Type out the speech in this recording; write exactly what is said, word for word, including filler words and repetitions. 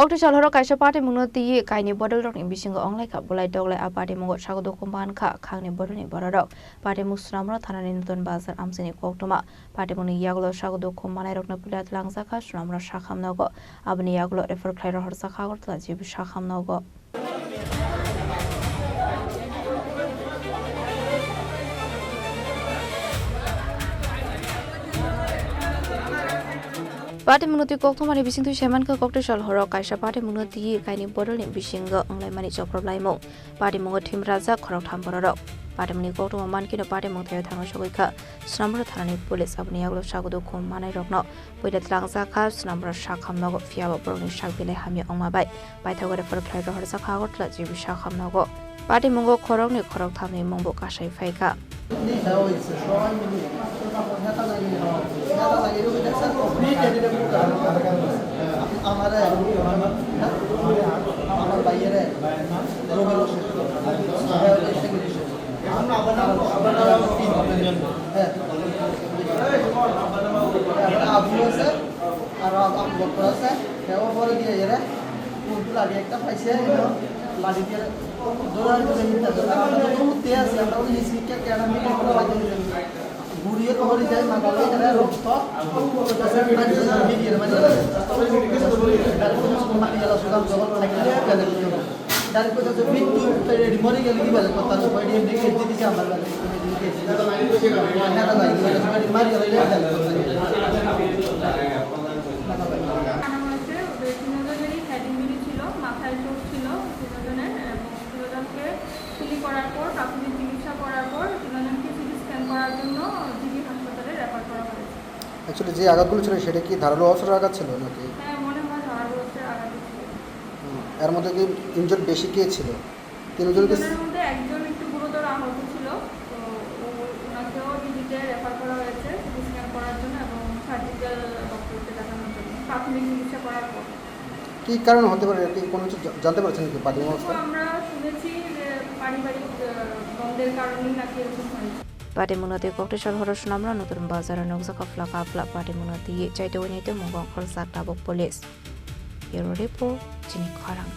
Koktwsal horo kaisa patimungno twiwi kainwi bodolrokni bisingo wnglaikha bulai doglai. A patimungo sago dukhu mankha khangni bodolni bororok. Patimung Swnamura thanani Nutun Bazar amchaini koktwma. Patimungni yagulo sago dukhu manairokno puila twlangjakha Swnamura sakhamnogo. Aboni yagulo refer khlai rohorjakha Agartala G B sakhamnogo. Patimungno twi koktwmani bisingtwi saimankha, koktwsal horo kaisa patimungno twi kainwi bodolni bisingo wnglaimani choprophlaimung. Patimungo thimrajak khoroktham bororok. Patimungni koktwma mankheno patimung thaio thangwi sogwikha Swnamura thanani police. Aboni yagulo sago dukhu manairokno puila twlangjakha Swnamura sakhamnogo, phiyaba borokni sak belai hamya wngma bai paithago refer khlai rohorjakha Agartala G B sakhamnogo. Patimungo khoroknwi khorokthamni mungbo kasai phaikha. Aro ang doktor ase, tei o pore diye ere, puntu ladi ekta paise, ino ladi diye, dora dora hinta dora, ang doktor utte ase, ang doktor hisi kya kya na mili ko ladi diye. Guriye ko hori jai, ma galo ere rokto, ko jase mani mili ere mani, dari ko mani yala sudam jawab lagi, kya lagi. Dari ko jase pintu, teri mori gele ki bale ko tan ko diye, dikhe dikhe jam bale. আনা হয়েছে, ওদের তিনজনেরই head injury ছিল, মাথায় চোট ছিল তিনজনের, এবং তিনজনকে সিলি করার পর, প্রাথমিক চিকিৎসা করার পর তিনজনকে সিটি স্ক্যান করার জন্য জিবি হাসপাতালে রেফার করা হয়েছে। অ্যাকচুয়ালি যে আঘাতগুলো ছিল, সেটা কি ধারালো অস্ত্রের আঘাত ছিল নাকি? হ্যাঁ, মনে হয় ধারালো অস্ত্রের আঘাতই ছিল। হুম, এর মধ্যে কি ইনজুর্ড বেশি কে ছিল? তিনজনকে তিনজনের মধ্যে একজন একটু গুরুতর আহত ছিল, তো ও-, ওনাকেও জিবিতে রেফার করা হয়েছে সিটি স্ক্যান করার জন্য এবং সার্জিক্যাল ডক্টরকে দেখানোর জন্য প্রাথমিক চিকিৎসা করার পর। কি কারণে হতে পারে? আপনি কোনো কিছু জা-, জানতে পারছেন কি প্রাথমিক অবস্থা? আমরা শুনেছি যে পারিবারিক, আহ, দ্বন্দ্বের কারণেই নাকি এরকম হয়েছে। Patimungno twi koktwsal horo Swnamura Nutun Bazar o nukjakha phlaka phlak patimungno twiwi chaitogwi naitwi mungbo khorjak tabuk police. Bureau Report, Chini Khorang.